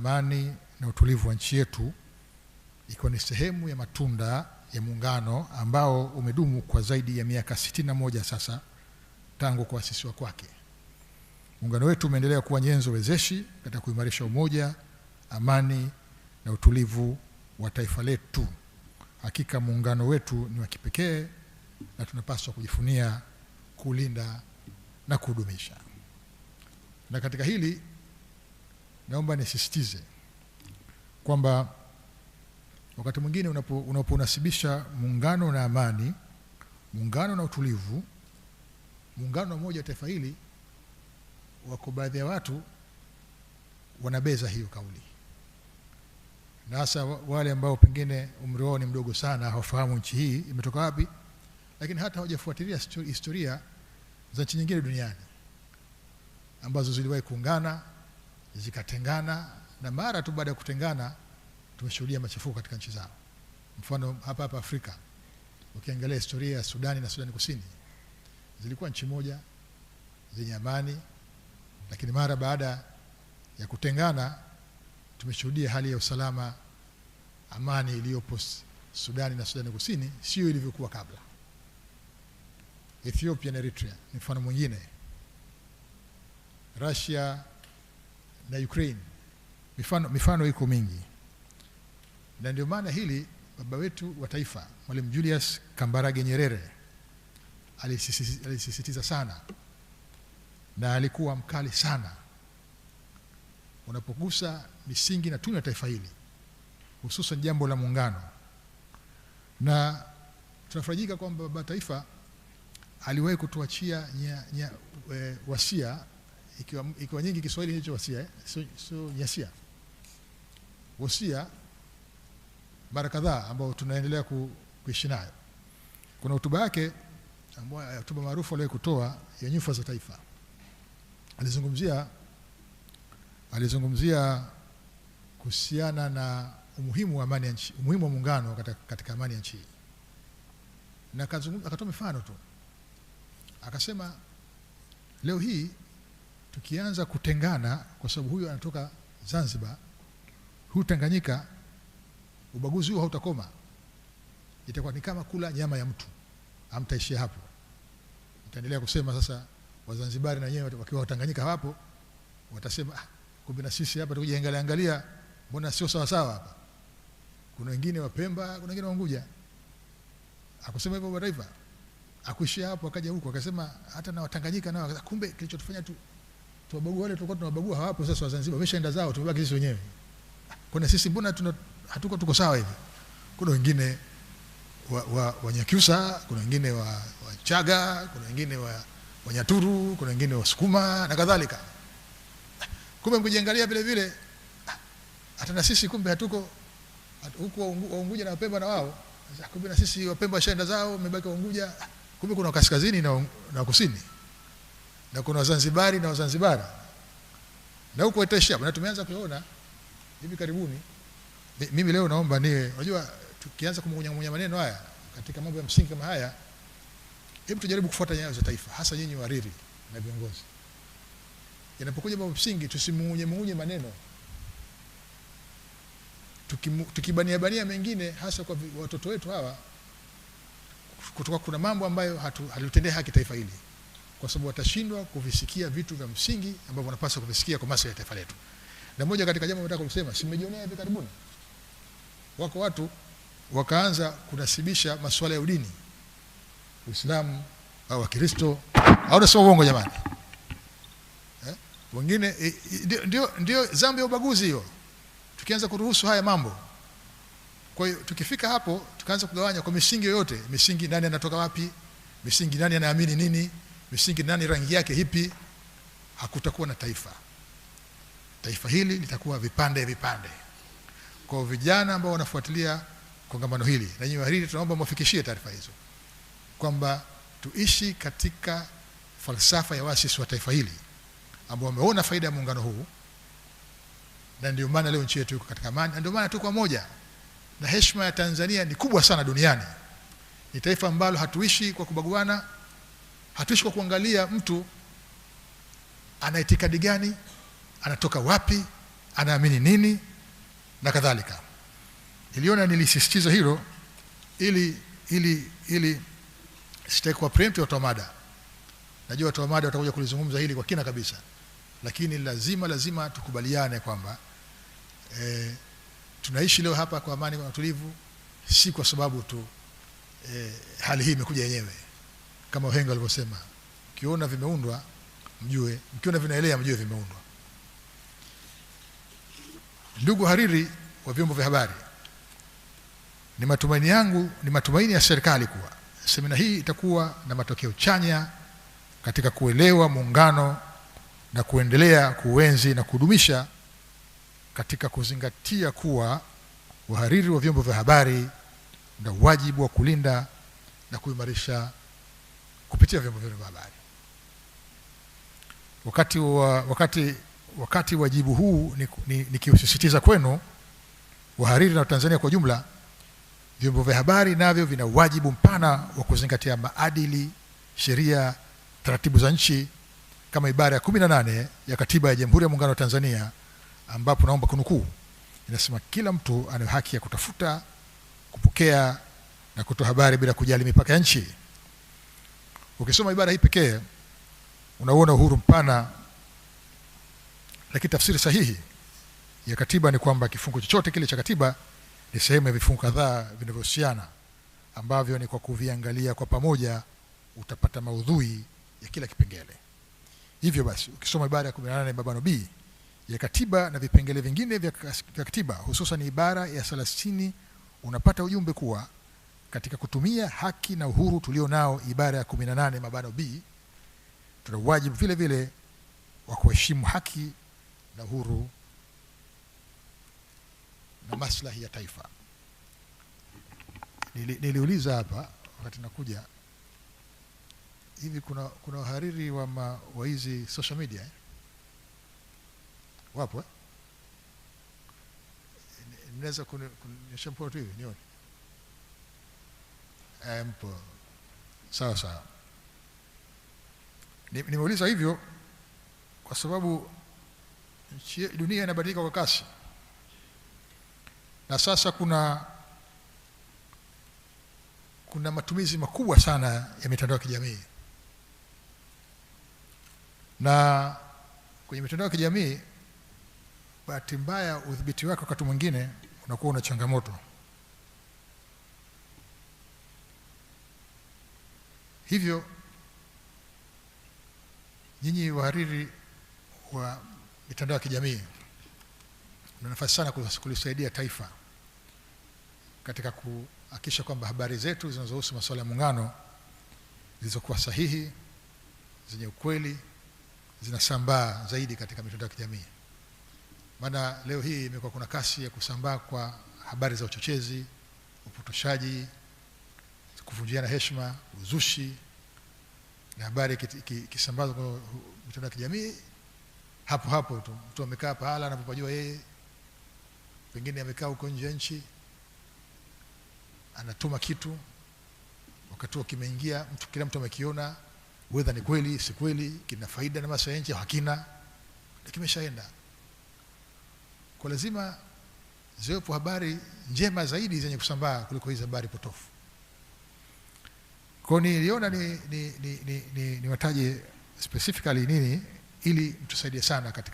amani na utulivu wa nchi yetu, ikiwa ni sehemu ya matunda ya muungano ambao umedumu kwa zaidi ya miaka 61 sasa tangu kuasisiwa kwake. Muungano wetu umeendelea kuwa nyenzo wezeshi katika kuimarisha umoja, amani na utulivu wa taifa letu. Hakika muungano wetu ni wa kipekee na tunapaswa kujifunia, kulinda na kudumisha. Na katika hili naomba nisisitize kwamba wakati mwingine unaponasibisha muungano na amani, muungano na utulivu, muungano na umoja wa taifa hili, wako baadhi ya watu wanabeza hiyo kauli, na hasa wale ambao pengine umri wao ni mdogo sana, hawafahamu nchi hii imetoka wapi, lakini hata hawajafuatilia historia za nchi nyingine duniani ambazo ziliwahi kuungana zikatengana, na mara tu baada ya kutengana tumeshuhudia machafuko katika nchi zao. Mfano hapa hapa Afrika, ukiangalia historia ya Sudani na Sudani Kusini, zilikuwa nchi moja zenye amani, lakini mara baada ya kutengana tumeshuhudia hali ya usalama, amani iliyopo Sudani na Sudani Kusini sio ilivyokuwa kabla. Ethiopia na Eritrea ni mfano mwingine. Russia na Ukraine, mifano iko mingi. Na ndio maana hili baba wetu wa taifa Mwalimu Julius Kambarage Nyerere alisisitiza sana, na alikuwa mkali sana unapogusa misingi na tunu ya taifa hili, hususan jambo la muungano. Na tunafarajika kwamba baba taifa aliwahi kutuachia wasia, ikiwa nyingi Kiswahili hicho wasia, sio nyasia, wasia mara kadhaa ambao tunaendelea kuishi nayo. Kuna hotuba yake, hotuba maarufu aliyowahi kutoa ya nyufa za taifa. Alizungumzia kuhusiana na umuhimu wa amani ya nchi, umuhimu wa muungano katika amani ya nchi. Na akatoa mifano tu. Akasema leo hii tukianza kutengana kwa sababu huyu anatoka Zanzibar, huyu Tanganyika, ubaguzi huu hautakoma. Itakuwa ni kama kula nyama ya mtu. Hamtaishia hapo. Nitaendelea kusema sasa Wazanzibari na wenyewe wakiwa Watanganyika hapo watasema kumbe na sisi hapa tukujiangalia angalia, mbona sio sawa sawa hapa. Kuna wengine wa Pemba, kuna wengine wa Unguja. Akusema hivyo baba taifa. Akuishia hapo, akaja huko akasema hata na Watanganyika nao, kumbe kilichotufanya tu tuwabague wale tulikuwa tunawabagua hawapo sasa, Wazanzibar wameshaenda zao, tumebaki sisi wenyewe. Kuna sisi mbona hatuko tuko sawa hivi. Kuna wengine wa Wanyakyusa, kuna wengine wa Chaga, kuna wengine wa Wanyaturu, kuna wengine wa Sukuma na kadhalika. Kumbe mkijiangalia vile vile hata na sisi kumbe hatuko huko Waunguja na Wapemba na wao, kumbe na sisi Wapemba washaenda zao, wamebaki Waunguja. Kumbe kuna kaskazini na kusini, na kuna Wazanzibari na Wazanzibari, na huko itaishia. Na tumeanza kuona hivi karibuni. Mimi leo naomba niwe, unajua tukianza kumngunyamunya maneno haya katika mambo ya msingi kama haya, hebu tujaribu kufuata nyayo za taifa, hasa nyinyi wahariri na viongozi. Yanapokuja mambo msingi tusimungunye maneno. Tukibania bania mengine, hasa kwa watoto wetu hawa, kutoka kuna mambo ambayo hatutendei haki taifa hili, kwa sababu watashindwa kuvisikia vitu vya msingi ambavyo wanapaswa kuvisikia kwa maslahi ya taifa letu. Na moja katika jambo nataka kusema, simejionea hivi karibuni, wako watu wakaanza kunasibisha masuala ya udini, Uislamu au Wakristo, au nasema uongo jamani? Wengine ndio dhambi ya ubaguzi hiyo. Tukianza kuruhusu haya mambo, kwa hiyo tukifika hapo tukaanza kugawanya kwa misingi yoyote, misingi nani anatoka wapi, misingi nani anaamini nini, misingi nani rangi yake hipi, hakutakuwa na taifa. Taifa hili litakuwa vipande vipande. Kwa vijana ambao wanafuatilia kongamano hili na nyinyi wahariri, tunaomba mwafikishie taarifa hizo kwamba tuishi katika falsafa ya waasisi wa taifa hili ambao wameona faida ya muungano huu, na ndio maana leo nchi yetu iko katika amani, na ndio maana tuko moja, na heshima ya Tanzania ni kubwa sana duniani. Ni taifa ambalo hatuishi kwa kubaguana, hatuishi kwa kuangalia mtu ana itikadi gani, anatoka wapi, anaamini nini na kadhalika. Niliona nilisisitiza hilo ili sitaki kuwa preempt watoa mada. Najua watoa mada watakuja kulizungumza hili kwa kina kabisa, lakini lazima tukubaliane kwamba tunaishi leo hapa kwa amani na utulivu, si kwa sababu tu hali hii imekuja yenyewe. Kama wahenga walivyosema, ukiona vimeundwa mjue, mkiona vinaelea mjue vimeundwa. Ndugu hariri wa vyombo vya habari, ni matumaini yangu, ni matumaini ya serikali kuwa semina hii itakuwa na matokeo chanya katika kuelewa muungano na kuendelea kuenzi na kudumisha, katika kuzingatia kuwa wahariri wa vyombo vya habari na wajibu wa kulinda na kuimarisha kupitia vyombo vya habari. Wakati wajibu huu nikiusisitiza kwenu wahariri na Tanzania kwa jumla, vyombo vya habari navyo vina wajibu mpana wa kuzingatia maadili, sheria, taratibu za nchi kama ibara ya 18 ya Katiba ya Jamhuri ya Muungano wa Tanzania, ambapo naomba kunukuu, inasema kila mtu ana haki ya kutafuta, kupokea na kutoa habari bila kujali mipaka ya nchi. Ukisoma ibara hii pekee unauona uhuru mpana, lakini tafsiri sahihi ya katiba ni kwamba kifungu chochote kile cha katiba ni sehemu ya vifungu kadhaa vinavyohusiana, ambavyo ni kwa kuviangalia kwa pamoja utapata maudhui ya kila kipengele. Hivyo basi ukisoma ibara ya 18 mabano B ya katiba na vipengele vingine vya katiba, hususan ibara ya 30, unapata ujumbe kuwa katika kutumia haki na uhuru tulio nao ibara ya 18 mabano B, tuna wajibu vile vile wa kuheshimu haki na uhuru na maslahi ya taifa. Niliuliza hapa wakati nakuja hivi, kuna wahariri wa hizi social media eh? Wapo eh? Mnaweza kunionyesha mkono tu hivi nione? Mpo. Sawa sawa. Nimeuliza hivyo kwa sababu dunia inabadilika kwa kasi, na sasa kuna matumizi makubwa sana ya mitandao ya kijamii. Na kwenye mitandao ya kijamii, bahati mbaya udhibiti wake wakati mwingine unakuwa una changamoto. Hivyo nyinyi wahariri wa mitandao ya kijamii mna nafasi sana kulisaidia taifa katika kuhakikisha kwamba habari zetu zinazohusu masuala ya muungano zilizokuwa sahihi, zenye ukweli, zinasambaa zaidi katika mitandao ya kijamii. Maana leo hii imekuwa kuna kasi ya kusambaa kwa habari za uchochezi, upotoshaji, kuvunjiana heshima, uzushi, na habari ikisambazwa kwa mitandao ya kijamii hapo hapo tu mtu amekaa pahala anapopajua yeye, pengine amekaa huko nje ya nchi, anatuma kitu, wakati huo kimeingia, mtu kila mtu amekiona, whether ni kweli si kweli, kina faida na maslahi ya nchi hakina, kimeshaenda. Kwa lazima ziwepo habari njema zaidi zenye kusambaa kuliko hizi habari potofu. Kwa niliona ni wataje specifically nini ili mtusaidie sana katika